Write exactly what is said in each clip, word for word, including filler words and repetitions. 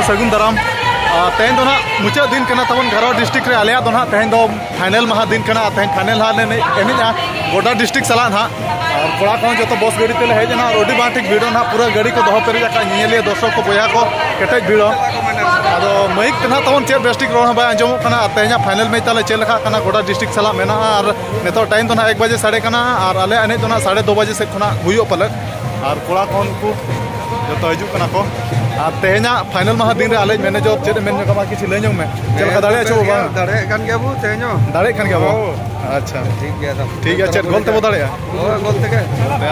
ᱥᱟᱹᱜᱩᱱ ᱫᱟᱨᱟᱢ᱾ ᱟᱨ ᱛᱮᱦᱮᱧ ᱫᱚ ᱱᱟᱦᱟᱜ ᱢᱩᱪᱟᱹᱫ ᱫᱤᱱ ᱠᱟᱱᱟ ᱛᱟᱵᱚᱱ ᱜᱷᱟᱨᱚᱸᱡᱽ ᱰᱤᱥᱴᱨᱤᱠᱴ ᱨᱮ᱾ ᱟᱞᱮᱭᱟᱜ ᱫᱚ ᱱᱟᱦᱟᱜ ᱛᱮᱦᱮᱧ ᱫᱚ ᱯᱷᱟᱭᱱᱮᱞ ᱢᱟᱦᱟ ᱫᱤᱱ ᱠᱟᱱᱟ᱾ ᱟᱨ ᱛᱮᱦᱮᱧ ᱯᱷᱟᱭᱱᱮᱞ ᱦᱟᱸᱜ ᱞᱮ ᱮᱱᱮᱡ- ᱮᱱᱮᱡᱼᱟ ᱜᱚᱰᱟ ᱰᱤᱥᱴᱨᱤᱠᱴ ᱥᱟᱞᱟᱜ ᱱᱟᱦᱟᱜ᱾ ᱟᱨ ᱠᱚᱲᱟ ᱠᱚᱦᱚᱸ ᱡᱚᱛᱚ ᱵᱚᱥ ᱜᱟᱹᱰᱤ ᱛᱮᱞᱮ ᱦᱮᱡ ᱮᱱᱟ᱾ ᱟᱨ ᱟᱹᱰᱤ ᱵᱟᱝ ᱴᱷᱤᱠ ᱵᱷᱤᱲ ᱱᱟᱦᱟᱜ, ᱯᱩᱨᱟᱹ ᱜᱟᱹᱰᱤ ᱠᱚ ᱫᱚᱦᱚ ᱯᱮᱨᱮᱡ ᱟᱠᱟᱫ, ᱧᱮᱧᱮᱞᱤᱭᱟᱹ ᱫᱚᱨᱥᱚᱠ ᱠᱚ ᱵᱚᱭᱦᱟ ᱠᱚ ᱠᱮᱴᱮᱡ ᱵᱷᱤᱲ᱾ ᱟᱫᱚ ᱢᱟᱭᱤᱠ ᱛᱮ ᱱᱟᱦᱟᱜ ᱛᱟᱵᱚᱱ ᱪᱮᱫ ᱵᱮᱥ ᱴᱷᱤᱠ ᱨᱚᱲ ᱦᱚᱸ ᱵᱟᱭ ᱟᱸᱡᱚᱢᱚᱜ ᱠᱟᱱᱟ᱾ ᱟᱨ ᱛᱮᱦᱮᱧᱟᱜ ᱯᱷᱟᱭᱱᱮᱞ ᱢᱮᱪ ᱛᱟᱞᱮ ᱪᱮᱫ ᱞᱮᱠᱟᱜ ᱠᱟᱱᱟ ᱜᱚᱰᱟ ᱰᱤᱥᱴᱨᱤᱠᱴ ᱥᱟᱞᱟᱜ ᱢᱮᱱᱟᱜᱼᱟ᱾ ᱟᱨ ᱱᱤᱛᱚᱜ ᱴᱟᱭᱤᱢ ᱫᱚ ᱱᱟᱦᱟᱜ ᱮᱠ ᱵᱟᱡᱮ ᱥᱟᱰᱮ ᱠᱟᱱᱟ᱾ ᱟᱨ ᱟᱞᱮᱭᱟᱜ ᱮᱱᱮᱡ ᱫᱚ ᱱᱟᱦᱟᱜ ᱥᱟᱲᱮ ᱫᱩ ᱵᱟᱡᱮ ᱥᱮᱫ ᱠᱷᱚᱱᱟᱜ ᱦᱩᱭᱩᱜᱼᱟ ᱯᱟᱞᱮᱫ᱾ ᱟᱨ ᱠᱚᱲᱟ ᱠᱚ ᱩᱱᱠᱩ ᱡᱚᱛᱚ ᱦᱤᱡᱩᱜ ᱠᱟᱱᱟ ᱠᱚ᱾ ᱟᱨ ᱛᱮᱦᱮᱧᱟᱜ ᱯᱷᱟᱭᱱᱮᱞ ᱢᱟᱦᱟ ᱫᱤᱱ ᱨᱮ ᱟᱞᱮ ᱢᱮᱱᱮᱡᱚᱨ ᱪᱮᱫ ᱮ ᱢᱮᱱ ᱧᱚᱜ ᱟᱢᱟ, ᱠᱤᱪᱷᱩ ᱞᱟᱹᱭ ᱧᱚᱜ ᱢᱮ, ᱪᱮᱫ ᱞᱮᱠᱟ ᱫᱟᱲᱮ ᱦᱚᱪᱚ ᱵᱚ ᱵᱟᱝ? ᱫᱟᱲᱮᱭᱟᱜ ᱠᱟᱱ ᱜᱮᱭᱟ ᱵᱚ ᱛᱮᱦᱮᱧ ᱦᱚᱸ᱾ ᱫᱟᱲᱮᱭᱟᱜ ᱠᱟᱱ ᱜᱮᱭᱟ ᱵᱚ᱾ ᱦᱳᱭ᱾ ᱟᱪᱪᱷᱟ᱾ ᱴᱷᱤᱠ ᱜᱮᱭᱟ ᱛᱚ᱾ ᱴᱷᱤᱠ ᱜᱮᱭᱟ, ᱪᱮᱫ ᱜᱳᱞ ᱛᱮᱵᱚ ᱫᱟᱲᱮᱭᱟᱜᱼᱟ? ᱦᱳᱭ, ᱜᱳᱞ ᱛᱮᱜᱮ᱾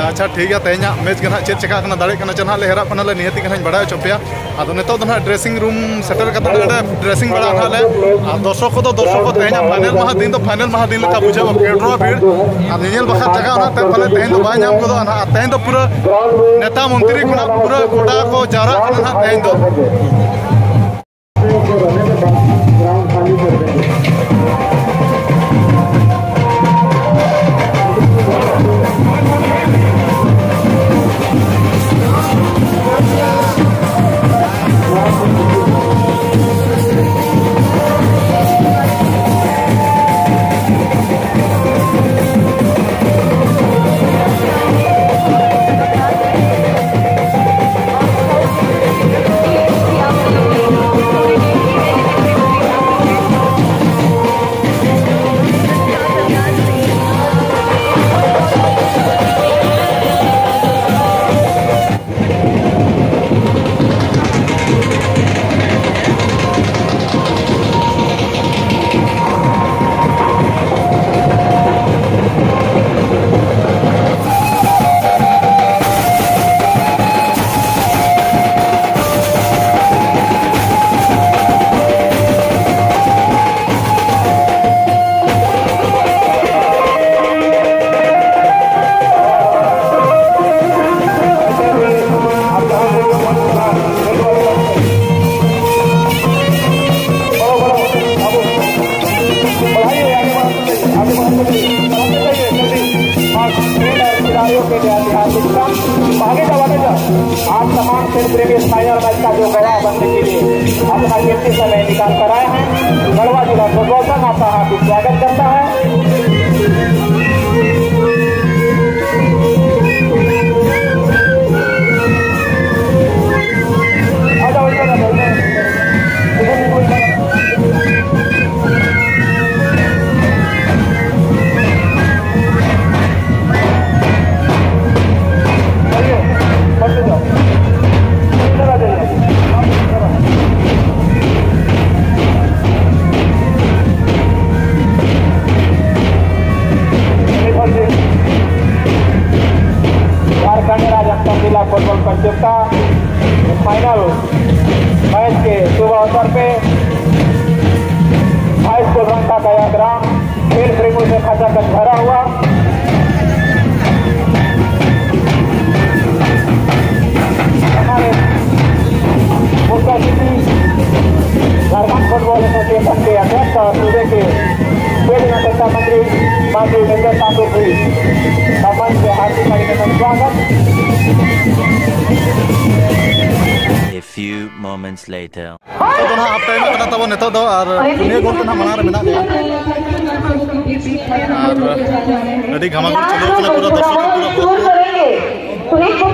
ᱟᱪᱪᱷᱟ, ᱴᱷᱤᱠ ᱜᱮᱭᱟ, ᱛᱮᱦᱮᱧᱟᱜ ᱢᱮᱪ ᱜᱮ ᱱᱟᱦᱟᱜ ᱪᱮᱫ ᱪᱮᱠᱟᱜ ᱠᱟᱱᱟ, ᱫᱟᱲᱮᱭᱟᱜ ᱠᱟᱱᱟ ᱪᱮ ᱱᱟᱦᱟᱜ ᱞᱮ ᱦᱮᱨᱟᱜ ᱠᱟᱱᱟ ᱞᱮ, ᱱᱤᱦᱟᱹᱛᱤ ᱜᱮ ᱱᱟᱦᱟᱜ ᱤᱧ ᱵᱟᱲᱟᱭ ᱦᱚᱪᱚ ᱯᱮᱭᱟ᱾ ᱟᱫᱚ ᱱᱤᱛᱚᱜ ᱫᱚ ᱱᱟᱦᱟᱜ ᱰᱨᱮᱥᱤᱝ ᱨᱩᱢ ᱥᱮᱴᱮᱨ ᱠᱟᱛᱮ ᱱᱚᱰᱮ ᱰᱨᱮᱥᱤᱝ ᱵᱟᱲᱟ ᱱᱟᱦᱟᱜ ᱞᱮ᱾ ᱟᱨ ᱫᱚᱨᱥᱚᱠ ᱠᱚᱫᱚ, ᱫᱚᱨᱥᱚᱠ ᱠᱚ ᱛᱮᱦᱮᱧᱟᱜ ᱯᱷᱟᱭᱱᱮᱞ ᱢᱟᱦᱟ ᱫᱤᱱ ᱫᱚ ᱯᱷᱟᱭᱱᱮᱞ ᱢᱟᱦᱟ ᱫᱤᱱ ᱞᱮᱠᱟ ᱵᱩᱡᱷᱟᱹᱜᱼᱟ, ᱯᱮᱴᱨᱳᱞ ᱵᱷᱤᱲ᱾ ᱟᱨ ᱧᱮᱧᱮᱞ ᱵᱟᱠᱷᱨᱟ ᱡᱟᱭᱜᱟ ᱚᱱᱟ ᱛᱮ ᱯᱟᱞᱮ ᱛᱮᱦᱮᱧ ᱫᱚ ᱵᱟᱭ ᱧᱟᱢ ᱜᱚᱫᱚᱜᱼᱟ ᱱᱟᱦᱟᱜ᱾ ᱟᱨ ᱛᱮᱦᱮᱧ ᱫᱚ ᱯᱩᱨᱟᱹ ᱱᱮᱛᱟ ᱢᱚᱱᱛᱨᱤ ᱠᱷᱚᱱᱟᱜ ᱯᱩᱨᱟᱹ ᱜᱚᱰᱟ ᱠᱚ ᱡᱟᱣᱨᱟᱜ ᱠᱟᱱᱟ ᱱᱟᱦᱟᱜ ᱛᱮᱦᱮᱧ ᱫᱚ᱾ गढ़वा जिला फुटबॉल संघ आपका हार्दिक स्वागत करता है। आ जाओ, इधर आ जाओ, इधर। झारखंड राज्य अंतर जिला फुटबॉल प्रतियोगिता फाइनल मैच के शुभ अवसर पे हाई स्कूल रंका का यह ग्राउंड खेल प्रेमियों से खचाखच भरा हुआ। हमारे मुख्य अतिथि झारखंड फुटबॉल एसोसिएशन के अध्यक्ष और सूबे के खेल एवं शिक्षा मंत्री माननीय विजय तांबे जी का मंच से हार्दिक अभिनंदन स्वागत। A few moments later. ᱱᱤᱛᱚᱜ ᱫᱚ ᱱᱟᱦᱟᱜ ᱦᱟᱯ ᱴᱟᱭᱤᱢ ᱠᱟᱱᱟ ᱛᱟᱵᱚᱱ ᱱᱤᱛᱚᱜ ᱫᱚ, ᱟᱨ ᱯᱩᱱᱭᱟᱹ ᱜᱳᱞ ᱛᱮ ᱱᱟᱦᱟᱜ ᱢᱟᱲᱟᱝ ᱨᱮ ᱢᱮᱱᱟᱜ ᱞᱮᱭᱟ᱾ ᱟᱨ ᱟᱹᱰᱤ ᱜᱷᱟᱢᱟᱜᱩᱲ ᱪᱟᱹᱞᱩ ᱠᱟᱱᱟ ᱯᱩᱨᱟᱹ ᱫᱚᱨᱥᱚᱠ ᱠᱚ ᱯᱩᱨᱟᱹ ᱵᱚᱦᱩᱛ ᱠᱚ᱾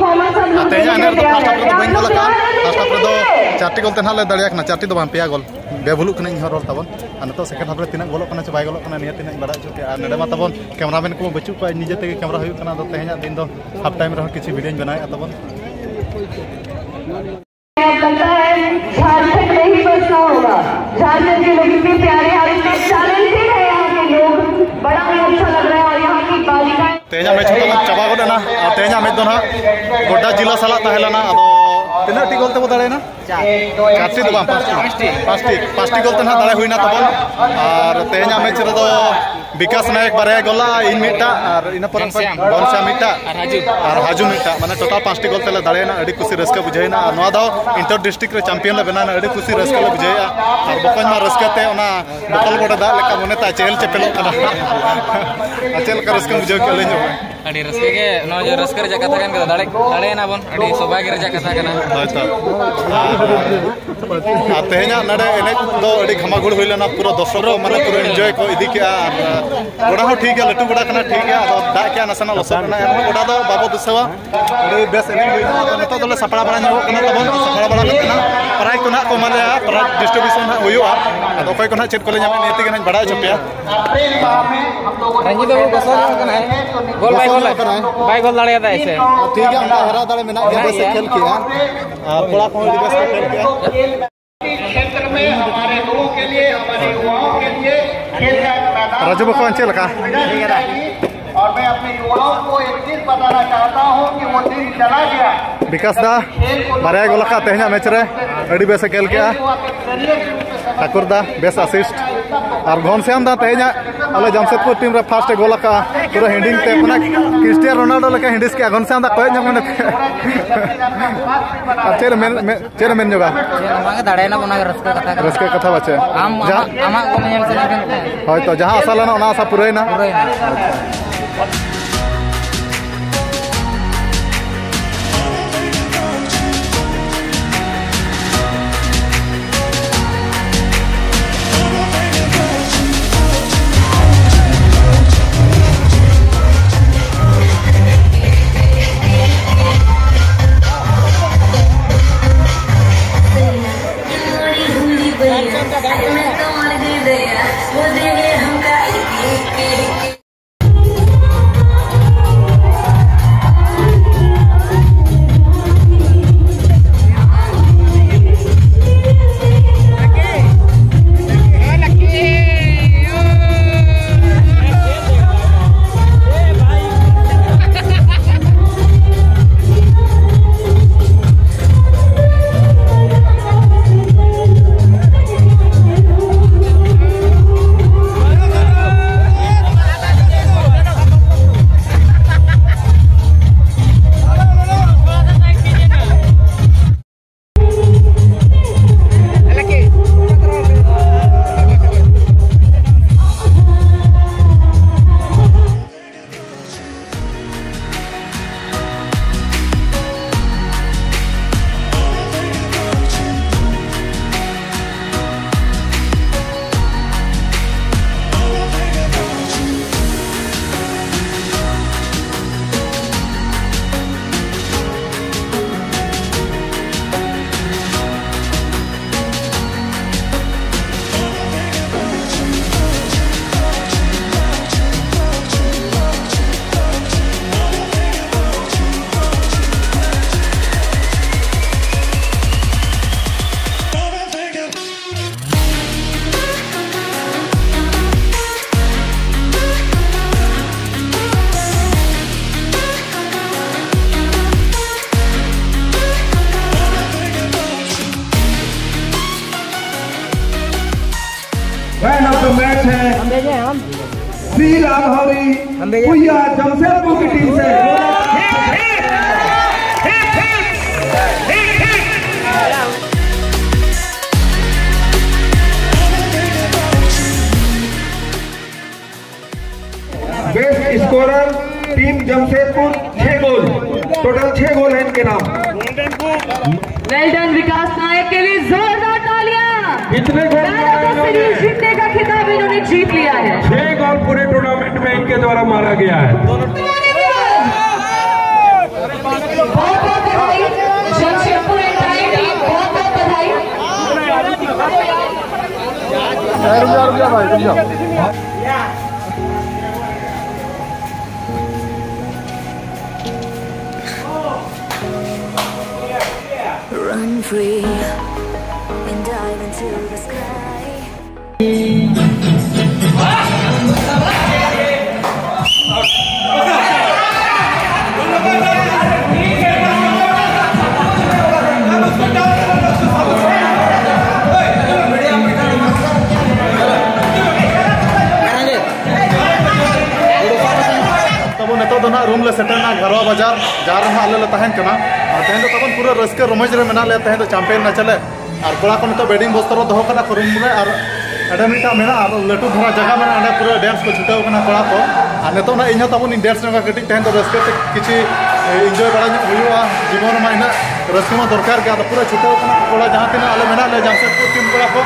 ᱟᱨ ᱛᱮᱦᱮᱧᱟᱜ ᱮᱱᱮᱡ ᱨᱮᱫᱚ ᱯᱷᱟᱥᱴ ᱦᱟᱯ ᱨᱮᱫᱚ ᱵᱟᱹᱧ ᱜᱳᱞ ᱟᱠᱟᱫᱼᱟ᱾ ᱯᱷᱟᱥᱴ ᱦᱟᱯ ᱨᱮᱫᱚ ᱪᱟᱨᱴᱤ ᱜᱳᱞ ᱛᱮ ᱱᱟᱦᱟᱜ ᱞᱮ ᱫᱟᱲᱮᱭᱟᱜ ᱠᱟᱱᱟ, ᱪᱟᱨᱴᱤ ᱫᱚ ᱵᱟᱝ, ᱯᱮᱭᱟ ᱜᱳᱞ᱾ ᱵᱮᱵᱷᱩᱞᱩᱜ ᱠᱟᱱᱟ ᱤᱧ ᱦᱚᱸ ᱨᱚᱲ ᱛᱟᱵᱚᱱ᱾ ᱟᱨ ᱱᱤᱛᱚᱜ ᱥᱮᱠᱮᱱᱰ ᱦᱟᱯ ᱨᱮ ᱛᱤᱱᱟᱹᱜ ᱜᱳᱞᱚᱜ ᱠᱟᱱᱟ ᱪᱮ ᱵᱟᱭ ᱜᱳᱞᱚᱜ ᱠᱟᱱᱟ, ᱱᱤᱭᱟᱹ ᱛᱤᱱᱟᱹᱜ ᱤᱧ ᱵᱟᱲᱟᱭ ᱦᱚᱪᱚ ᱯᱮᱭᱟ᱾ ᱟᱨ ᱱᱚᱰᱮ ᱢᱟ ᱛᱟᱵᱚᱱ ᱠᱮᱢᱨᱟᱢᱮᱱ ᱠᱚ ᱵᱟᱹᱪᱩᱜ ᱠᱚᱣᱟ, ᱤᱧ ᱱᱤᱡᱮ ᱛᱮᱜᱮ ᱠᱮᱢᱨᱟ ᱦᱩᱭᱩᱜ ᱠᱟᱱᱟ᱾ ᱟᱫᱚ ᱛᱮᱦᱮᱧᱟᱜ ᱫᱤᱱ ᱫᱚ ᱦᱟᱯ ᱴᱟᱭᱤᱢ ᱨᱮᱦᱚᱸ ᱠᱤᱪᱷᱩ ᱵᱷᱤᱰᱤᱭᱳᱧ ᱵᱮᱱᱟᱣᱮᱫᱼᱟ ᱛᱟᱵᱚᱱ᱾ अब लगता है झारखंड में ही बसना होगा। झारखंड के लोग इतने प्यारे हैं और इतने टैलेंटेड है यहाँ के लोग, बड़ा ही अच्छा लग रहा है। और यहाँ की बालिकाएं तेजा मैच ᱠᱚᱫᱚ ᱪᱟᱵᱟ ᱜᱚᱫ ᱮᱱᱟ᱾ ᱟᱨ ᱛᱮᱦᱮᱧᱟᱜ ᱢᱮᱪ ᱫᱚ ᱱᱟᱦᱟᱜ ᱜᱚᱰᱰᱟ ᱡᱤᱞᱟ ᱥᱟᱞᱟᱜ ᱛᱟᱦᱮᱸ ᱞᱮᱱᱟ᱾ ᱟᱫᱚ ᱛᱤᱱᱟᱹᱜ ᱴᱤ ᱜᱳᱞ ᱛᱮᱵᱚ ᱫᱟᱲᱮᱭᱮᱱᱟ? ᱪᱟᱨᱴᱤ ᱫᱚ ᱵᱟᱝ, ᱯᱟᱸᱪᱴᱤ᱾ ᱯᱟᱸᱪᱴᱤ, ᱯᱟᱸᱪᱴᱤ ᱜᱳᱞ ᱛᱮ ᱱᱟᱦᱟᱜ ᱫᱟᱲᱮ ᱦᱩᱭᱱᱟ ᱛᱟᱵᱚᱱ᱾ ᱟᱨ ᱛᱮᱦᱮᱧᱟᱜ ᱢᱮᱪ ᱨᱮᱫᱚ ᱵᱤᱠᱟᱥ ᱱᱟᱭᱚᱠ ᱵᱟᱨᱭᱟ ᱜᱳᱞᱟ, ᱤᱧ ᱢᱤᱫᱴᱟᱜ, ᱟᱨ ᱤᱱᱟᱹ ᱯᱚᱨᱮ ᱜᱷᱚᱱᱥᱭᱟᱢ᱾ ᱜᱷᱚᱱᱥᱭᱟᱢ ᱢᱤᱫᱴᱟᱜ, ᱟᱨ ᱦᱟᱡᱩ᱾ ᱟᱨ ᱦᱟᱡᱩ ᱢᱤᱫᱴᱟᱜ᱾ ᱢᱟᱱᱮ ᱴᱳᱴᱟᱞ ᱯᱟᱸᱪᱴᱤ ᱜᱳᱞ ᱛᱮᱞᱮ ᱫᱟᱲᱮᱭᱮᱱᱟ᱾ ᱟᱹᱰᱤ ᱠᱩᱥᱤ ᱨᱟᱹᱥᱠᱟᱹ ᱵᱩᱡᱷᱟᱹᱣᱮᱱᱟ᱾ ᱟᱨ ᱱᱚᱣᱟ ᱫᱚ ᱤᱱᱴᱟᱨ ᱰᱤᱥᱴᱨᱤᱠᱴ ᱨᱮ ᱪᱟᱢᱯᱤᱭᱟᱱ ᱞᱮ ᱵᱮᱱᱟᱣᱮᱱᱟ᱾ ᱟᱹᱰᱤ ᱠᱩᱥᱤ ᱨᱟᱹᱥᱠᱟᱹ ᱞᱮ ᱵᱩᱡᱷᱟᱹᱣᱮᱫᱼᱟ᱾ ᱟᱨ ᱵᱚᱠᱚᱧ ᱢᱟ ᱨᱟᱹᱥᱠᱟᱹ ᱛᱮ ᱚᱱᱟ ᱵᱚᱛᱚᱞ ᱵᱚᱰᱮ ᱫᱟᱜ ᱞᱮᱠᱟ ᱢᱚᱱᱮ ᱛᱟᱭ ᱪᱮᱦᱮᱞ ᱪᱮᱯᱮᱞᱚᱜ ᱠᱟᱱᱟ᱾ ᱟᱨ ᱪᱮᱫ ᱞᱮᱠᱟ ᱨᱟᱹᱥᱠᱟᱹᱢ ᱵᱩᱡᱷᱟᱹᱣ ᱠᱮᱫᱼᱟ ᱞᱟᱹᱭ ᱧᱚᱜ ᱢᱮ᱾ ᱟᱹᱰᱤ ᱨᱟᱹᱥᱠᱟᱹ ᱜᱮ, ᱱᱚᱣᱟ ᱡᱮ ᱨᱟᱹᱥᱠᱟᱹ ᱨᱮᱭᱟᱜ ᱠᱟᱛᱷᱟ ᱠᱟᱱ ᱜᱮᱭᱟ, ᱫᱟᱲᱮ, ᱫᱟᱲᱮᱭᱮᱱᱟ ᱵᱚᱱ, ᱟᱹᱰᱤ ᱥᱚᱵᱷᱟᱜᱮ ᱨᱮᱭᱟᱜ ᱠᱟᱛᱷᱟ ᱠᱟᱱᱟ᱾ ᱦᱳᱭ ᱛᱚ᱾ ᱟᱨ ᱛᱮᱦᱮᱧᱟᱜ ᱱᱚᱰᱮ ᱮᱱᱮᱡ ᱫᱚ ᱟᱹᱰᱤ ᱜᱷᱟᱢᱟᱜᱷᱩᱲ ᱦᱩᱭ ᱞᱮᱱᱟ, ᱯᱩᱨᱟᱹ ᱫᱚᱨᱥᱚᱠ ᱠᱚ ᱢᱟᱱᱮ ᱯᱩᱨᱟᱹ ᱮᱱᱡᱚᱭ ᱠᱚ ᱤᱫᱤ ᱠᱮᱜᱼᱟ᱾ ᱟᱨ ᱜᱚᱰᱟ ᱦᱚᱸ ᱴᱷᱤᱠ ᱜᱮᱭᱟ, ᱞᱟᱹᱴᱩ ᱜᱚᱰᱟ ᱠᱟᱱᱟ, ᱴᱷᱤᱠ ᱜᱮᱭᱟ, ᱟᱫᱚ ᱫᱟᱜ ᱠᱮᱜᱼᱟ, ᱱᱟᱥᱮᱱᱟᱜ ᱞᱚᱥᱚᱫ ᱮᱱᱟ, ᱮᱱᱦᱚᱸ ᱜᱚᱰᱟ ᱫᱚ ᱵᱟᱵᱚ ᱫᱩᱥᱟᱹᱣᱟ᱾ ᱟᱹᱰᱤ ᱵᱮᱥ ᱮᱱᱮᱡ ᱦᱩᱭᱱᱟ᱾ ᱟᱫᱚ ᱱᱤᱛᱚᱜ ᱫᱚᱞᱮ ᱥᱟᱯᱲᱟᱣ ᱵᱟᱲᱟ ᱧᱚᱜᱚᱜ ᱠᱟᱱᱟ ᱛᱟᱵᱚᱱ, ᱥᱟᱯᱲᱟᱣ ᱵᱟᱲᱟ ᱠᱟᱛᱮ ᱱᱟᱜ ᱯᱨᱟᱭᱤᱡᱽ ᱠᱚ ᱱᱟᱜ ᱠᱚ ᱮᱢᱟ ᱞᱮᱭᱟ, ᱯᱨᱟᱭᱤᱡᱽ ᱰᱤᱥᱴᱨᱤᱵᱤᱭᱩᱥᱚᱱ ᱦᱟᱸᱜ ᱦᱩᱭᱩᱜᱼᱟ᱾ ᱟᱫᱚ ᱚᱠᱚᱭ ᱠᱚ ᱱᱟᱜ ᱪᱮᱫ ᱠᱚᱞᱮ ᱧᱟᱢᱮᱫ, ᱱᱤᱭᱟᱹ ᱛᱮᱜᱮ ᱱᱟᱜ ᱵᱟᱲᱟᱭ ᱦᱚᱪᱚ ᱯᱮᱭᱟ᱾ ᱨᱟᱹᱡᱤ ᱫᱚ ᱜᱚᱥᱚᱞ ᱧᱚᱜ ᱠᱟᱱᱟᱭ᱾ ᱜᱳᱞ ᱵᱟᱭ ᱜᱳᱞ ᱜᱚᱥᱚᱞ ᱧᱚᱜ ᱠᱟᱱᱟᱭ᱾ ᱵᱟᱭ ᱜᱳᱞ ᱫᱟᱲᱮᱭᱟᱫᱟ ᱮᱥᱮ᱾ ᱴᱷᱤᱠ ᱜᱮᱭᱟ, ᱚᱱᱠᱟ ᱦᱮᱨᱟ ᱫᱟᱲᱮ ᱢᱮᱱᱟᱜ ᱜᱮᱭᱟ, ᱵᱮᱥ ᱮ ᱠᱷᱮᱞ ᱠᱮᱜᱼᱟ᱾ ᱟᱨ ᱠᱚᱲᱟ ᱠᱚᱦᱚᱸ ᱟᱹᱰᱤ ᱵᱮᱥ ᱠᱚ ᱠᱷᱮᱞ ᱠᱮᱜᱼᱟ᱾ क्षेत्र में हमारे लोगों के लिए, हमारे युवाओं के लिए खेल का एक मैदान राजू बखवान चल का। और मैं अपने युवाओं को एक चीज बताना चाहता हूँ कि वो दिन चला गया। विकास दा, ᱵᱟᱨᱭᱟ ᱜᱳᱞ ᱟᱠᱟᱫ ᱛᱮᱦᱮᱧᱟᱜ ᱢᱮᱪ ᱨᱮ, ᱟᱹᱰᱤ ᱵᱮᱥ ᱮ ᱠᱷᱮᱞ ᱠᱮᱜᱼᱟ᱾ ᱴᱷᱟᱠᱩᱨ ᱫᱟ, ᱵᱮᱥ ᱟᱥᱤᱥᱴ᱾ ᱟᱨ ᱜᱷᱚᱱᱥᱭᱟᱢ ᱫᱟ ᱛᱮᱦᱮᱧᱟᱜ ᱟᱞᱮ ᱡᱟᱢᱥᱮᱫᱽᱯᱩᱨ ᱴᱤᱢ ᱨᱮ ᱯᱷᱟᱥᱴ ᱮ ᱜᱳᱞ ᱟᱠᱟᱫᱼᱟ, ᱯᱩᱨᱟᱹ ᱦᱮᱰᱤᱝ ᱛᱮ, ᱢᱟᱱᱮ ᱠᱨᱤᱥᱴᱤᱭᱟᱱᱳ ᱨᱳᱱᱟᱞᱰᱳ ᱞᱮᱠᱟ ᱦᱮᱰᱤᱝ ᱠᱮᱜᱼᱟ ᱜᱷᱚᱱᱥᱭᱟᱢ ᱫᱟ, ᱠᱚᱭᱚᱜ ᱧᱚᱜ ᱢᱮ ᱱᱚᱛᱮ᱾ ᱟᱨ ᱪᱮᱫ ᱮᱢ ᱢᱮᱱ, ᱢᱮ-, ᱪᱮᱫ ᱮᱢ ᱢᱮᱱ ᱧᱚᱜᱟ? ᱪᱮᱫ ᱦᱚᱸ ᱵᱟᱝ, ᱫᱟᱲᱮᱭᱮᱱᱟ ᱵᱚᱱ, ᱚᱱᱟ ᱜᱮ ᱨᱟᱹᱥᱠᱟᱹ ᱠᱟᱛᱷᱟ ᱠᱟᱱᱟ᱾ ᱨᱟᱹᱥᱠᱟᱹ ᱠᱟᱛᱷᱟ ᱯᱟᱪᱮ᱾ ᱟᱢ, ᱡᱟᱦᱟᱸ ᱟᱢᱟᱜ, ᱟᱢᱟᱜ ᱜᱳᱞ ᱧᱮᱞ ᱥᱟᱱᱟ ᱠᱟᱱ ᱛᱟᱦᱮᱸᱫ᱾ ᱦᱳᱭ ᱛᱚ, ᱡᱟᱦᱟᱸ ᱟᱥᱟ ᱞᱮᱱᱟ ᱚᱱᱟ ᱟᱥᱟ ᱯᱩᱨᱟᱹᱭᱮᱱᱟ᱾ ᱯᱩᱨᱟᱹᱭᱮᱱᱟ᱾ मैन ऑफ द मैच है हम भेजे हैं हम। सी लालहौरी हम भेजे। भैया जमशेदपुर की टीम से। बेस्ट स्कोरर टीम जमशेदपुर, छह गोल, टोटल छह गोल है इनके नाम। वेल डन विकास नायक के लिए जोरदार तालियां। इतने गोल मैन ऑफ द सीरीज जीतने का खिताब इन्होंने जीत लिया है। छह गोल पूरे टूर्नामेंट में इनके द्वारा मारा गया है। बहुत बहुत बधाई जमशेदपुर एंटायर टीम, बहुत बहुत बधाई। Run free and dive into the sky. ᱛᱟᱵᱚᱱ ᱱᱤᱛᱚᱜ ᱫᱚ ᱱᱟᱜ ᱨᱩᱢ ᱞᱮ ᱥᱮᱴᱮᱨ ᱮᱱᱟ ᱜᱷᱟᱨᱣᱟ ᱵᱟᱡᱟᱨ, ᱡᱟᱦᱟᱸ ᱨᱮ ᱱᱟᱜ ᱟᱞᱮ ᱞᱮ ᱛᱟᱦᱮᱱ ᱠᱟᱱᱟ᱾ ᱟᱨ ᱛᱮᱦᱮᱧ ᱫᱚ ᱛᱟᱵᱚᱱ ᱯᱩᱨᱟᱹ ᱨᱟᱹᱥᱠᱟᱹ ᱨᱚᱢᱚᱡᱽ ᱨᱮ ᱢᱮᱱᱟᱜ ᱞᱮᱭᱟ᱾ ᱛᱮᱦᱮᱧ ᱫᱚ ᱪᱟᱢᱯᱤᱭᱟᱱ ᱱᱟ ᱪᱟᱞᱮ᱾ ᱟᱨ ᱠᱚᱲᱟ ᱠᱚ ᱱᱤᱛᱚᱜ ᱵᱮᱰᱤᱝ ᱵᱚᱥᱛᱨᱚ ᱫᱚᱦᱚ ᱠᱟᱱᱟ ᱠᱚ ᱨᱩᱢ ᱨᱮ᱾ ᱟᱨ ᱚᱸᱰᱮ ᱢᱤᱫᱴᱟᱝ ᱢᱮᱱᱟᱜᱼᱟ, ᱟᱨ ᱞᱟᱹᱴᱩ ᱫᱷᱟᱨᱟ ᱡᱟᱭᱜᱟ ᱢᱮᱱᱟᱜᱼᱟ, ᱚᱸᱰᱮ ᱯᱩᱨᱟᱹ ᱰᱮᱱᱥ ᱠᱚ ᱪᱷᱩᱴᱟᱹᱣ ᱠᱟᱱᱟ ᱠᱚᱲᱟ ᱠᱚ᱾ ᱟᱨ ᱱᱤᱛᱚᱜ ᱱᱟᱜ ᱤᱧ ᱦᱚᱸ ᱛᱟᱵᱚᱱ ᱤᱧ ᱰᱮᱱᱥ ᱧᱚᱜᱟ ᱠᱟᱹᱴᱤᱡ᱾ ᱛᱮᱦᱮᱧ ᱫᱚ ᱨᱟᱹᱥᱠᱟᱹ ᱛᱮ ᱠᱤᱪᱷᱤ ᱤᱱᱡᱚᱭ ᱵᱟᱲᱟ ᱧᱚᱜ ᱦᱩᱭᱩᱜᱼᱟ᱾ ᱡᱤᱵᱚᱱ ᱨᱮᱢᱟ ᱤᱱᱟᱹᱜ ᱨᱟᱹᱥᱠᱟᱹ ᱢᱟ ᱫᱚᱨᱠᱟᱨ ᱜᱮ᱾ ᱟᱫᱚ ᱯᱩᱨᱟᱹ ᱪᱷᱩᱴᱟᱹᱣ ᱠᱟᱱᱟ ᱠᱚᱲᱟ ᱡᱟᱦᱟᱸ ᱛᱤᱱᱟᱹᱜ ᱟᱞᱮ ᱢᱮᱱᱟᱜ ᱞᱮᱭᱟ ᱡᱟᱢᱥᱮᱫᱽᱯᱩᱨ ᱴᱤᱢ ᱠᱚᱲᱟ ᱠᱚ᱾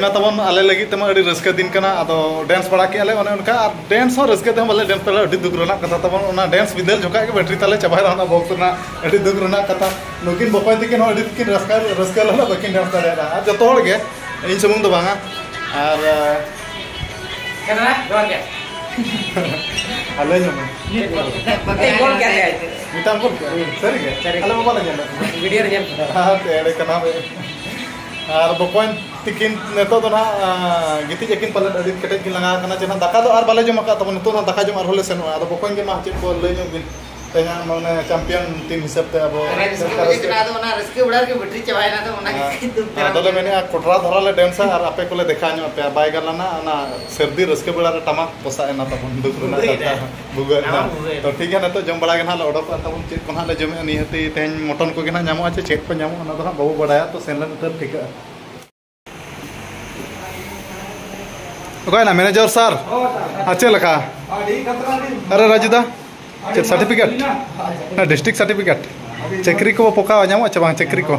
ᱚᱱᱟ ᱛᱟᱵᱚᱱ ᱟᱞᱮ ᱞᱟᱹᱜᱤᱫ ᱛᱮᱢᱟ ᱟᱹᱰᱤ ᱨᱟᱹᱥᱠᱟᱹ ᱫᱤᱱ ᱠᱟᱱᱟ᱾ ᱟᱫᱚ ᱰᱮᱱᱥ ᱵᱟᱲᱟ ᱠᱮᱜᱼᱟ ᱞᱮ ᱚᱱᱮ ᱚᱱᱠᱟ, ᱟᱨ ᱰᱮᱱᱥ ᱦᱚᱸ ᱨᱟᱹᱥᱠᱟᱹ ᱛᱮᱦᱚᱸ ᱵᱟᱞᱮ ᱰᱮᱱᱥ ᱫᱟᱲᱮᱭᱟᱜᱼᱟ, ᱟᱹᱰᱤ ᱫᱩᱠ ᱨᱮᱱᱟᱜ ᱠᱟᱛᱷᱟ ᱛᱟᱵᱚᱱ᱾ ᱚᱱᱟ ᱰᱮᱱᱥ ᱵᱤᱫᱟᱹᱞ ᱡᱚᱠᱷᱟᱡ ᱜᱮ ᱵᱮᱴᱨᱤ ᱛᱟᱞᱮ ᱪᱟᱵᱟᱭᱮᱱᱟ ᱚᱱᱟ ᱵᱚᱠᱥ ᱨᱮᱱᱟᱜ, ᱟᱹᱰᱤ ᱫᱩᱠ ᱨᱮᱱᱟᱜ ᱠᱟᱛᱷᱟ᱾ ᱱᱩᱠᱤᱱ ᱵᱚᱠᱚᱧ ᱛᱟᱹᱠᱤᱱ ᱦᱚᱸ ᱟᱹᱰᱤ ᱠᱤᱱ ᱨᱟᱹᱥᱠᱟᱹ, ᱨᱟᱹᱥᱠᱟᱹ ᱞᱮᱱᱟ, ᱵᱟᱹᱠᱤᱱ ᱰᱮᱱᱥ ᱫᱟᱲᱮᱭᱟᱫᱟ᱾ ᱟᱨ ᱡᱚᱛᱚ ᱦᱚᱲ ᱜᱮ, ᱤᱧ ᱥᱩᱢᱩᱝ ᱫᱚ ᱵᱟᱝᱟ᱾ ᱟᱨ ᱡᱚᱦᱟᱨ ᱜᱮ᱾ ᱟᱨ ᱞᱟᱹᱭ ᱧᱚᱜ ᱢᱮ᱾ ᱢᱤᱫᱴᱟᱝ ᱜᱚᱞ ᱠᱮᱫ ᱞᱮᱭᱟᱭ᱾ ᱢᱤᱫᱴᱟᱝ ᱜᱚᱞ ᱠᱮᱫ? ᱥᱟᱹᱨᱤ ᱜᱮ? ᱥᱟᱹᱨᱤ ᱜᱮ᱾ ᱟᱞᱮ ᱢᱟ ᱵᱟᱞᱮ ᱧᱮᱞ ᱞᱮᱫ᱾ ᱵᱷᱤᱰᱤᱭᱳ ᱨᱮ ᱧᱮᱞ ᱠᱮᱫᱟ᱾ ᱦᱮᱸ, ᱮᱲᱮ ᱠᱟᱱᱟ ᱵᱮ᱾ ᱟᱨ ᱵᱚᱠᱚᱧ ᱛᱤᱠᱤᱱ ᱱᱤᱛᱚᱜ ᱫᱚ ᱱᱟᱦᱟᱜ, ᱟᱸ, ᱜᱤᱛᱤᱡ ᱟᱹᱠᱤᱱ ᱯᱟᱞᱮᱫ, ᱟᱹᱰᱤ ᱠᱮᱴᱮᱡ ᱠᱤᱱ ᱞᱟᱸᱜᱟ ᱟᱠᱟᱱᱟ, ᱡᱮ ᱱᱟᱦᱟᱜ ᱫᱟᱠᱟ ᱫᱚ ᱟᱨ ᱵᱟᱞᱮ ᱡᱚᱢ ᱟᱠᱟᱫ ᱛᱟᱵᱚᱱ, ᱱᱤᱛᱚᱜ ᱱᱟᱦᱟᱜ ᱫᱟᱠᱟ ᱡᱚᱢ ᱟᱨᱦᱚᱸ ᱞᱮ ᱥᱮᱱᱚᱜᱼᱟ᱾ ᱟᱫᱚ ᱵᱚᱠᱚᱧ ᱜᱮ ᱢᱟ ᱪᱮᱫ ᱠᱚ ᱞᱟᱹᱭ ᱧᱚᱜ ᱵᱤᱱ, ᱛᱮᱦᱮᱧᱟᱜ ᱢᱟᱱᱮ ᱪᱟᱢᱯᱤᱭᱟᱱ ᱴᱤᱢ ᱦᱤᱥᱟᱹᱵ ᱛᱮ ᱟᱵᱚ ᱨᱟᱹᱥᱠᱟᱹ ᱵᱩᱡᱷᱟᱹᱜ ᱠᱟᱱᱟ, ᱟᱫᱚ ᱚᱱᱟ ᱨᱟᱹᱥᱠᱟᱹ ᱵᱮᱲᱟ ᱨᱮᱜᱮ ᱵᱮᱴᱨᱤ ᱪᱟᱵᱟᱭᱮᱱᱟ, ᱟᱫᱚ ᱚᱱᱟ ᱜᱮ ᱫᱩᱠ ᱫᱷᱟᱨᱟ ᱟᱫᱚ ᱞᱮ ᱵᱩᱡᱷᱟᱹᱜ ᱠᱟᱱᱟ᱾ ᱢᱮᱱᱮᱫᱼᱟ, ᱠᱚᱴᱨᱟ ᱫᱷᱟᱨᱟ ᱞᱮ ᱰᱮᱱᱥᱟ ᱟᱨ ᱟᱯᱮ ᱠᱚᱞᱮ ᱫᱮᱠᱷᱟᱣ ᱧᱚᱜ ᱟᱯᱮᱭᱟ, ᱵᱟᱭ ᱜᱟᱱ ᱞᱮᱱᱟ ᱚᱱᱟ ᱥᱟᱹᱨᱫᱤ ᱨᱟᱹᱥᱠᱟᱹ ᱵᱮᱲᱟ ᱨᱮ ᱴᱟᱢᱟᱠ ᱯᱚᱥᱟᱜ ᱮᱱᱟ ᱛᱟᱵᱚᱱ, ᱫᱩᱠ ᱨᱮᱱᱟᱜ ᱵᱩᱡᱷᱟᱹᱣ ᱠᱟᱛᱷᱟ᱾ ᱮᱱᱟ᱾ ᱵᱷᱩᱜᱟᱹᱜ ᱮᱱᱟ᱾ ᱟᱢᱟᱜ ᱵᱷᱩᱜᱟᱹᱜ ᱮᱱᱟ᱾ ᱛᱚ ᱴᱷᱤᱠ ᱜᱮᱭᱟ, ᱱᱤᱛᱚᱜ ᱡᱚᱢ ᱵᱟᱲᱟ ᱜᱮ ᱱᱟᱦᱟᱜ ᱞᱮ ᱚᱰᱚᱠᱚᱜᱼᱟ ᱛᱟᱵᱚᱱ, ᱪᱮᱫ ᱠᱚ ᱱᱟᱦᱟᱜ ᱞᱮ ᱡᱚᱢᱮᱜᱼᱟ ᱱᱤᱦᱟᱹᱛᱤ ᱛᱮᱦᱮᱧ ᱢᱚᱴᱚᱱ ᱠᱚᱜᱮ ᱱᱟᱦᱟᱜ ᱧᱟᱢᱚᱜᱼᱟ ᱪᱮ ᱪᱮᱫ ᱠᱚ ᱧᱟᱢᱚᱜᱼᱟ, ᱚᱱᱟ ᱫᱚ ᱱᱟᱦᱟᱜ ᱵᱟᱵᱚ ᱵᱟᱲᱟᱭᱟ᱾ ᱛᱚ ᱥᱮᱱ ᱞᱮᱱ ᱩᱛᱟᱹᱨ ᱴᱷᱤᱠᱟᱹᱜᱼᱟ᱾ ᱚᱠᱟᱭᱮᱱᱟ ᱢᱮᱱᱮᱡᱟᱨ ᱥᱟᱨ? ᱟᱨ ᱪᱮᱫ ᱞᱮᱠᱟ? ᱟᱨᱮ ᱨᱟᱡᱩ ᱫᱟ, ᱪᱮᱫ ᱥᱟᱨᱴᱤᱯᱷᱤᱠᱮᱴ? ᱦᱮᱸ, ᱰᱤᱥᱴᱨᱤᱠᱴ ᱥᱟᱨᱴᱤᱯᱷᱤᱠᱮᱴ᱾ ᱪᱟᱹᱠᱨᱤ ᱠᱚ ᱯᱚᱠᱟᱣᱟ, ᱧᱟᱢᱚᱜᱼᱟ ᱪᱮ ᱵᱟᱝ ᱪᱟᱹᱠᱨᱤ ᱠᱚ?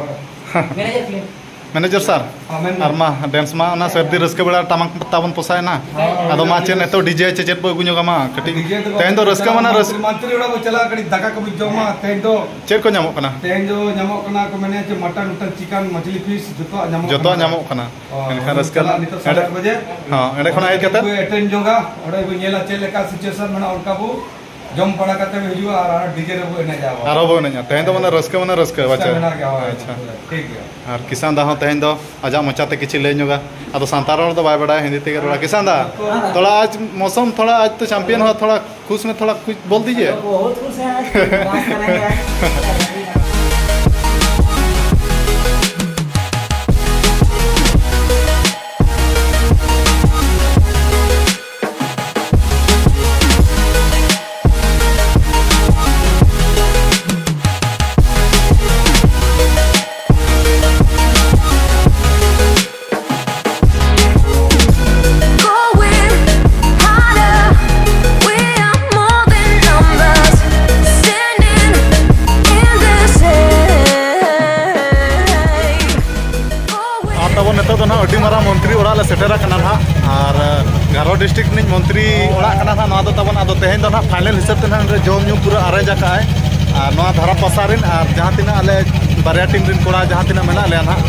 ᱢᱮᱱᱮᱡᱟᱨ ᱥᱟᱨ, ᱦᱮᱸ, ᱢᱮᱱ ᱢᱮ᱾ ᱟᱨ ᱢᱟ ᱰᱮᱱᱥ ᱢᱟ ᱚᱱᱟ ᱥᱟᱹᱨᱫᱤ ᱨᱟᱹᱥᱠᱟᱹ ᱵᱮᱲᱟ ᱴᱟᱢᱟᱠ ᱛᱟᱵᱚᱱ ᱯᱚᱥᱟᱭᱮᱱᱟ᱾ ᱦᱮᱸ, ᱟᱫᱚ ᱢᱟ ᱪᱮᱫ ᱱᱤᱛᱚᱜ ᱰᱤᱡᱮ ᱪᱮ ᱪᱮᱫ ᱵᱚ ᱟᱹᱜᱩ ᱧᱚᱜᱟ ᱢᱟ ᱠᱟᱹᱴᱤᱡ᱾ ᱰᱤᱡᱮ ᱫᱚ ᱛᱮᱦᱮᱧ ᱫᱚ ᱵᱟᱵᱚᱱ ᱨᱟᱹᱥᱠᱟᱹ ᱪᱟᱞᱟᱜᱼᱟ, ᱢᱟᱱᱟ ᱨᱟᱹᱥ- ᱢᱚᱱᱛᱨᱤ ᱚᱲᱟᱜ ᱵᱚ ᱪᱟᱞᱟᱜᱼᱟ, ᱠᱟᱹᱴᱤᱡ ᱫᱟᱠᱟ ᱠᱚᱵᱚ ᱡᱚᱢᱟ᱾ ᱛᱮᱦᱮᱧ ᱫᱚ ᱪᱮᱫ ᱠᱚ ᱧᱟᱢᱚᱜ ᱠᱟᱱᱟ? ᱛᱮᱦᱮᱧ ᱫᱚ ᱧᱟᱢᱚᱜ ᱠᱟᱱᱟ ᱠᱚ ᱢᱮᱱᱮᱫ ᱡᱮ ᱢᱚᱴᱚᱱ, ᱢᱚᱴᱚᱱ ᱪᱤᱠᱟᱱ, ᱢᱟᱪᱷᱞᱤ ᱯᱤᱥ ᱡᱚᱛᱚᱣᱟᱜ ᱧᱟᱢᱚᱜ ᱡᱚᱛᱚᱣᱟᱜ ᱠᱟᱱᱟ᱾ ᱧᱟᱢᱚᱜ ᱠᱟᱱᱟ᱾ ᱚ, ᱮᱱᱠᱷᱟᱱ ᱨᱟᱹᱥᱠᱟᱹ ᱪᱟᱞᱟᱜ ᱱᱤᱛᱚᱜ ᱥᱟᱲᱮ ᱟᱴ ᱵᱟᱡᱮ᱾ ᱦᱚᱸ, ᱮᱸᱰᱮ ᱠᱷᱚᱱ ᱦᱮᱡ ᱠᱟᱛᱮ ᱠᱚ ᱮᱴᱮᱱᱰ ᱡᱚᱝᱟ, ᱚᱸᱰᱮ ᱵᱚ ᱧᱮᱞᱟ ᱪᱮᱫ ᱞᱮᱠᱟ ᱥᱤᱪᱩᱭᱮᱥᱚᱱ ᱢᱮᱱᱟᱜᱼᱟ, ᱚᱱᱠᱟ ᱵᱚ ᱡᱚᱢ ᱵᱟᱲᱟ ᱠᱟᱛᱮ ᱵᱚ ᱦᱤᱡᱩᱜᱼᱟ ᱟᱨ ᱟᱨᱦᱚᱸ ᱰᱤᱡᱮ ᱨᱮᱵᱚ ᱮᱱᱮᱡᱟ ᱟᱵᱚ᱾ ᱟᱨᱦᱚᱸ ᱵᱚ ᱮᱱᱮᱡᱟ᱾ ᱛᱮᱦᱮᱧ ᱫᱚ ᱢᱟᱱᱮ ᱨᱟᱹᱥᱠᱟᱹ ᱢᱟᱱᱮ ᱨᱟᱹᱥᱠᱟᱹ, ᱨᱟᱹᱥᱠᱟᱹ ᱵᱟᱪᱮ? ᱢᱮᱱᱟᱜ ᱜᱮᱭᱟ, ᱦᱳᱭ, ᱟᱪᱪᱷᱟ᱾ ᱴᱷᱤᱠ ᱜᱮᱭᱟ᱾ ᱟᱨ ᱠᱤᱥᱟᱱ ᱫᱟ ᱦᱚᱸ ᱛᱮᱦᱮᱧ ᱫᱚ ᱟᱡᱟᱜ ᱢᱚᱪᱟ ᱛᱮ ᱠᱤᱪᱷᱩ ᱞᱟᱹᱭ ᱧᱚᱜᱟ᱾ ᱟᱫᱚ ᱥᱟᱱᱛᱟᱲ ᱨᱚᱲ ᱫᱚ ᱵᱟᱭ ᱵᱟᱲᱟᱭᱟ, ᱦᱤᱱᱫᱤ ᱛᱮᱜᱮ ᱨᱚᱲᱟ᱾ ᱠᱤᱥᱟᱱ ᱫᱟ, ᱛᱷᱚᱲᱟ ᱟᱡ ᱢᱳᱥᱚᱢ, ᱛᱷᱚᱲᱟ ᱟᱡ ᱛᱚ ᱪᱟᱢᱯᱤᱭᱟᱱ ᱦᱚᱸ ᱛᱷᱚᱲᱟ ᱠᱷᱩᱥ ᱢᱮ, ᱛᱷᱚᱲᱟ ᱠᱩᱪ ᱵᱚᱞ ᱫᱤᱡᱤᱭᱮ᱾ ᱵᱚᱦᱩᱛ ᱠᱷᱩᱥ ᱦᱮᱸ, ᱱᱟᱪ ᱠᱟᱨᱮᱸᱜᱮ᱾ ᱛᱟᱵᱚᱱ ᱱᱤᱛᱚᱜ ᱫᱚ ᱱᱟᱦᱟᱜ ᱟᱹᱰᱤ ᱢᱟᱨᱟᱝ ᱢᱚᱱᱛᱨᱤ ᱚᱲᱟᱜ ᱞᱮ ᱥᱮᱴᱮᱨ ᱟᱠᱟᱱᱟ ᱱᱟᱦᱟᱜ, ᱟᱨ ᱜᱟᱨᱚ ᱰᱤᱥᱴᱨᱤᱠᱴ ᱨᱤᱱᱤᱡ ᱢᱚᱱᱛᱨᱤ ᱚᱲᱟᱜ ᱠᱟᱱᱟ ᱱᱟᱦᱟᱜ ᱱᱚᱣᱟ ᱫᱚ ᱛᱟᱵᱚᱱ᱾ ᱟᱫᱚ ᱛᱮᱦᱮᱧ ᱫᱚ ᱱᱟᱦᱟᱜ ᱯᱷᱟᱭᱱᱮᱞ ᱦᱤᱥᱟᱹᱵ ᱛᱮ ᱱᱟᱦᱟᱜ ᱱᱚᱰᱮ ᱡᱚᱢ ᱧᱩ ᱯᱩᱨᱟᱹ ᱟᱨᱮᱸᱡᱽ ᱟᱠᱟᱫ ᱟᱭ᱾ ᱟᱨ ᱱᱚᱣᱟ ᱫᱷᱟᱨᱟ ᱯᱟᱥᱟ ᱨᱮᱱ ᱟᱨ ᱡᱟᱦᱟᱸ ᱛᱤᱱᱟᱹᱜ ᱟᱞᱮ ᱵᱟᱨᱭᱟ ᱴᱤᱢ ᱨᱮᱱ ᱠᱚᱲᱟ ᱡᱟᱦᱟᱸ ᱛᱤᱱᱟᱹᱜ ᱢᱮᱱᱟᱜ ᱞᱮᱭᱟ ᱱᱟᱦᱟᱜ,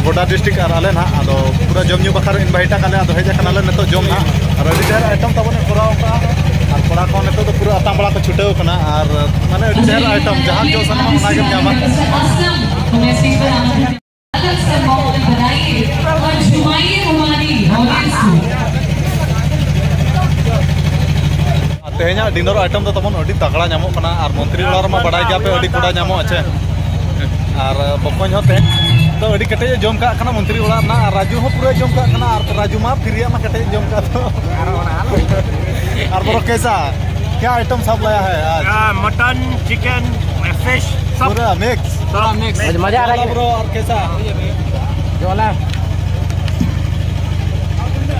ᱜᱚᱰᱟ ᱰᱤᱥᱴᱨᱤᱠᱴ ᱟᱨ ᱟᱞᱮ ᱱᱟᱦᱟᱜ, ᱟᱫᱚ ᱯᱩᱨᱟᱹ ᱡᱚᱢ ᱧᱩ ᱵᱟᱠᱷᱨᱟ ᱤᱱᱵᱷᱟᱭᱤᱴ ᱟᱠᱟᱫ ᱞᱮᱭᱟ᱾ ᱟᱫᱚ ᱦᱮᱡ ᱟᱠᱟᱱᱟᱞᱮ ᱱᱤᱛᱚᱜ ᱡᱚᱢ ᱱᱟᱦᱟᱜ, ᱟᱨ ᱟᱹᱰᱤ ᱰᱷᱮᱨ ᱟᱭᱴᱮᱢ ᱛᱟᱵᱚᱱ ᱠᱚᱨᱟᱣ ᱟᱠᱟᱫᱼᱟ᱾ ᱟᱨ ᱠᱚᱲᱟ ᱠᱚ ᱱᱤᱛᱚᱜ ᱫᱚ ᱯᱩᱨᱟᱹ ᱟᱛᱟᱝ ᱵᱟᱲᱟ ᱠᱚ ᱪᱷᱩᱴᱟᱹᱣ ᱟᱠᱟᱱᱟ, ᱟᱨ ᱢᱟᱱᱮ ᱟᱹᱰᱤ ᱰᱷᱮᱨ ᱟᱭᱴᱮᱢ ᱡᱟᱦᱟᱸ ᱡᱚ ᱥᱟᱱᱟᱢᱟ ᱚᱱᱟ ᱜᱮᱢ ᱧᱟᱢᱟ᱾ अलग से माहौल बनाइए और झुमाइए हमारी ऑडियंस को। ᱛᱮᱦᱮᱧᱟᱜ ᱰᱤᱱᱟᱨ ᱟᱭᱴᱮᱢ ᱫᱚ ᱛᱟᱵᱚᱱ ᱟᱹᱰᱤ ᱛᱟᱜᱲᱟ ᱧᱟᱢᱚᱜ ᱠᱟᱱᱟ, ᱟᱨ ᱢᱚᱱᱛᱨᱤ ᱚᱲᱟᱜ ᱨᱮᱢᱟ ᱵᱟᱰᱟᱭ ᱜᱮᱭᱟ ᱯᱮ ᱟᱹᱰᱤ ᱠᱚᱰᱟ ᱧᱟᱢᱚᱜᱼᱟ ᱪᱮ᱾ ᱟᱨ ᱵᱚᱠᱚᱧ ᱦᱚᱸ ᱛᱮᱦᱮᱧ ᱫᱚ ᱟᱹᱰᱤ ᱠᱮᱴᱮᱡ ᱮ ᱡᱚᱢ ᱠᱟᱜ ᱠᱟᱱᱟ ᱢᱚᱱᱛᱨᱤ ᱚᱲᱟᱜ ᱨᱮᱱᱟᱜ, ᱟᱨ ᱨᱟᱡᱩ ᱦᱚᱸ ᱯᱩᱨᱟᱹᱭ ᱡᱚᱢ ᱠᱟᱜ ᱠᱟᱱᱟ, ᱟᱨ ᱨᱟᱡᱩ ᱢᱟ ᱯᱷᱤᱨᱤᱭᱟᱜ ᱢᱟ ᱠᱮᱴᱮᱡ ᱮ ᱡᱚᱢ ᱠᱟᱜ ᱫᱚ᱾ ᱟᱨ ᱵᱨᱚ ᱠᱮᱥᱟ, ᱠᱭᱟ ᱟᱭᱴᱮᱢ ᱥᱟᱵ ᱞᱟᱭᱟ ᱦᱮ ᱟᱡ? ᱢᱚᱴᱚᱱ, ᱪᱤᱠᱮᱱ, ᱯᱷᱤᱥ, ᱥᱚᱵ᱾ ᱯᱩᱨᱟᱹ ᱢᱤᱠᱥ᱾ ᱢᱤᱠᱥ᱾ ᱢᱚᱡᱟ ᱟ ᱨᱟᱦᱟ ᱦᱮ ᱵᱨᱚ, ᱟᱨ ᱠᱮᱥᱟ? ᱡᱚᱞᱟ᱾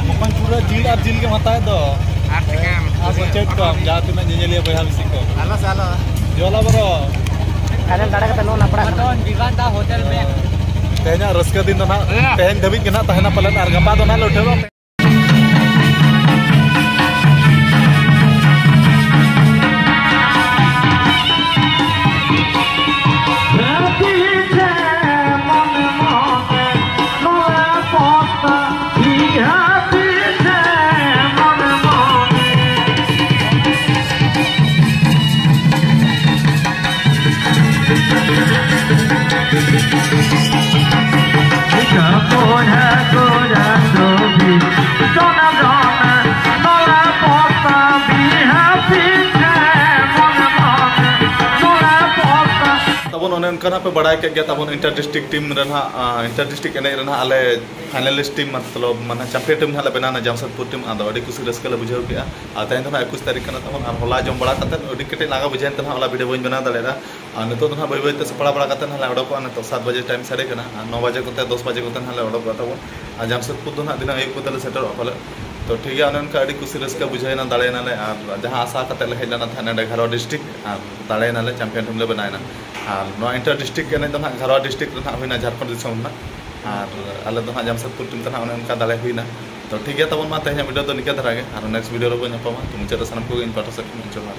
ᱵᱚᱠᱚᱧ ᱯᱩᱨᱟᱹ ᱡᱤᱞ ᱟᱨ ᱡᱤᱞ ᱜᱮᱢ ᱦᱟᱛᱟᱣᱮᱫ ᱫᱚ᱾ ᱟᱨ ᱪᱤᱠᱮᱱ᱾ ᱟᱨ ᱪᱮᱫ ᱠᱚ ᱡᱟᱦᱟᱸ ᱛᱤᱱᱟᱹᱜ ᱧᱮᱧᱮᱞᱤᱭᱟᱹ ᱵᱚᱭᱦᱟ ᱢᱤᱥᱤ ᱠᱚ? ᱟᱞᱚ ᱥᱮ ᱟᱞᱚ᱾ ᱡᱚᱞᱟ ᱵᱨᱚ᱾ ᱯᱷᱟᱭᱱᱮᱞ ᱫᱟᱲᱮ ᱠᱟᱛᱮ ᱱᱚᱜᱼᱚ ᱱᱟᱯᱲᱟ ᱠᱟᱱᱟ᱾ ᱛᱮᱦᱮᱧᱟᱜ ᱨᱟᱹᱥᱠᱟᱹ ᱫᱤᱱ ᱫᱚ ᱱᱟᱦᱟᱜ ᱛᱮᱦᱮᱧ ᱫᱷᱟᱹᱵᱤᱡ ᱜᱮ ᱱᱟᱦᱟᱜ ᱛᱟᱦᱮᱱᱟ ᱯᱟᱞᱮᱱ, ᱟᱨ ᱜᱟᱯᱟ ᱫᱚ ᱱᱟᱦᱟᱜ ᱞᱮ ᱩᱴᱷᱟᱹᱣᱟ᱾ ᱛᱟᱵᱚᱱ ᱚᱱᱮ ᱚᱱᱠᱟ ᱱᱟᱜ ᱯᱮ ᱵᱟᱲᱟᱭ ᱠᱮᱫ ᱜᱮᱭᱟ, ᱛᱟᱵᱚᱱ ᱤᱱᱴᱟᱨ ᱰᱤᱥᱴᱨᱤᱠᱴ ᱴᱤᱢ ᱨᱮ ᱱᱟᱦᱟᱜ, ᱟᱸ, ᱤᱱᱴᱟᱨ ᱰᱤᱥᱴᱨᱤᱠᱴ ᱮᱱᱮᱡ ᱨᱮ ᱱᱟᱦᱟᱜ ᱟᱞᱮ ᱯᱷᱟᱭᱱᱟᱞᱤᱥᱴ ᱴᱤᱢ, ᱢᱚᱛᱞᱚᱵ, ᱢᱟᱱᱮ, ᱪᱟᱢᱯᱤᱭᱟᱱ ᱴᱤᱢ ᱱᱟᱦᱟᱜ ᱞᱮ ᱵᱮᱱᱟᱣ ᱮᱱᱟ, ᱡᱟᱢᱥᱮᱫᱽᱯᱩᱨ ᱴᱤᱢ᱾ ᱟᱫᱚ ᱟᱹᱰᱤ ᱠᱩᱥᱤ ᱨᱟᱹᱥᱠᱟᱹ ᱞᱮ ᱵᱩᱡᱷᱟᱹᱣ ᱠᱮᱜᱼᱟ᱾ ᱟᱨ ᱛᱮᱦᱮᱧ ᱫᱚ ᱱᱟᱦᱟᱜ ᱮᱠᱩᱥ ᱛᱟᱹᱨᱤᱠᱷ ᱠᱟᱱᱟ, ᱛᱟᱵᱚᱱ ᱟᱨ ᱦᱚᱞᱟ ᱡᱚᱢ ᱵᱟᱲᱟ ᱠᱟᱛᱮᱫ ᱟᱹᱰᱤ ᱠᱟᱹᱴᱤᱡ ᱞᱟᱸᱜᱟ ᱵᱩᱡᱷᱟᱹᱣᱮᱱ ᱛᱮ ᱱᱟᱦᱟᱜ ᱦᱚᱞᱟ ᱵᱷᱤᱰᱤᱭᱳ ᱵᱟᱹᱧ ᱵᱮᱱᱟᱣ ᱫᱟᱲᱮᱭᱟᱫᱟ᱾ ᱟᱨ ᱱᱤᱛᱚᱜ ᱫᱚ ᱱᱟᱦᱟᱜ ᱵᱟᱹᱭ ᱵᱟᱹᱭ ᱛᱮ ᱥᱟᱯᱲᱟᱣ ᱵᱟᱲᱟ ᱠᱟᱛᱮᱫ ᱱᱟᱦᱟᱜ ᱞᱮ ᱚᱰᱚᱠᱚᱜᱼᱟ᱾ ᱱᱤᱛᱚᱜ ᱥᱟᱛ ᱵᱟᱡᱮ ᱴᱟᱭᱤᱢ ᱥᱟᱰᱮ ᱠᱟᱱᱟ, ᱟᱨ ᱱᱚ ᱵᱟᱡᱮ ᱠᱚᱛᱮ, ᱫᱚᱥ ᱵᱟᱡᱮ ᱠᱚᱛᱮ ᱱᱟᱦᱟᱜ ᱞᱮ ᱚᱰᱚᱠᱚᱜᱼᱟ ᱛᱟᱵᱚᱱ᱾ ᱟᱨ ᱡᱟᱢᱥᱮᱫᱽᱯᱩᱨ ᱫᱚ ᱱᱟᱦᱟᱜ ᱫᱷᱤᱱᱟᱹᱝ ᱟᱹᱭᱩᱵ ᱠᱚᱛᱮ ᱞᱮ ᱥᱮᱴᱮᱨᱚᱜᱼᱟ ᱯᱟᱞᱮ᱾ ᱛᱚ, ᱴᱷᱤᱠ ᱜᱮᱭᱟ, ᱚᱱᱮ ᱚᱱᱠᱟ ᱟᱹᱰᱤ ᱠᱩᱥᱤ ᱨᱟᱹᱥᱠᱟᱹ ᱵᱩᱡᱷᱟᱹᱣᱮᱱᱟ, ᱫᱟᱲᱮᱭᱮᱱᱟᱞᱮ᱾ ᱟᱨ ᱡᱟᱦᱟᱸ ᱟᱥᱟ ᱠᱟᱛᱮᱫ ᱞᱮ ᱦᱮᱡ ᱞᱮᱱᱟ ᱛᱟᱦᱮᱸᱫ ᱱᱚᱰᱮ ᱜᱷᱟᱨᱣᱟ ᱰᱤᱥᱴᱨᱤᱠᱴ, ᱟᱨ ᱫᱟᱲᱮᱭᱮᱱᱟᱞᱮ, ᱪᱟᱢᱯᱤᱭᱟᱱ ᱴᱤᱢ ᱞᱮ ᱵᱮᱱᱟᱣᱮᱱᱟ᱾ ᱟᱨ ᱱᱚᱣᱟ ᱤᱱᱴᱟᱨ ᱰᱤᱥᱴᱨᱤᱠᱴ ᱮᱱᱮᱡ ᱫᱚ ᱱᱟᱦᱟᱜ ᱜᱷᱟᱨᱣᱟ ᱰᱤᱥᱴᱨᱤᱠᱴ ᱨᱮ ᱱᱟᱦᱟᱜ ᱦᱩᱭᱱᱟ, ᱡᱷᱟᱲᱠᱷᱚᱸᱰ ᱫᱤᱥᱚᱢ ᱨᱮᱱᱟᱜ᱾ ᱟᱨ ᱟᱞᱮ ᱫᱚ ᱦᱟᱸᱜ ᱡᱟᱢᱥᱮᱫᱽᱯᱩᱨ ᱴᱤᱢ ᱛᱮ ᱦᱟᱸᱜ ᱚᱱᱮ ᱚᱱᱠᱟ ᱫᱟᱲᱮ ᱦᱩᱭᱱᱟ᱾ ᱛᱚ ᱴᱷᱤᱠ ᱜᱮᱭᱟ, ᱛᱟᱵᱚᱱ ᱢᱟ ᱛᱮᱦᱮᱧᱟᱜ ᱵᱷᱤᱰᱤᱭᱳ ᱫᱚ ᱱᱤᱝᱠᱟᱹ ᱫᱷᱟᱨᱟ ᱜᱮ, ᱟᱨ ᱱᱮᱠᱥᱴ ᱵᱷᱤᱰᱤᱭᱳ ᱨᱮᱵᱚᱱ ᱧᱟᱯᱟᱢᱟ᱾ ᱛᱚ ᱢᱩᱪᱟᱹᱫ ᱨᱮ ᱥᱟᱱᱟᱢ ᱠᱚᱜᱮ ᱤᱧ ᱯᱟᱦᱴᱟ ᱥᱮᱫ ᱠᱷᱚᱱ ᱡᱚᱦᱟᱨ᱾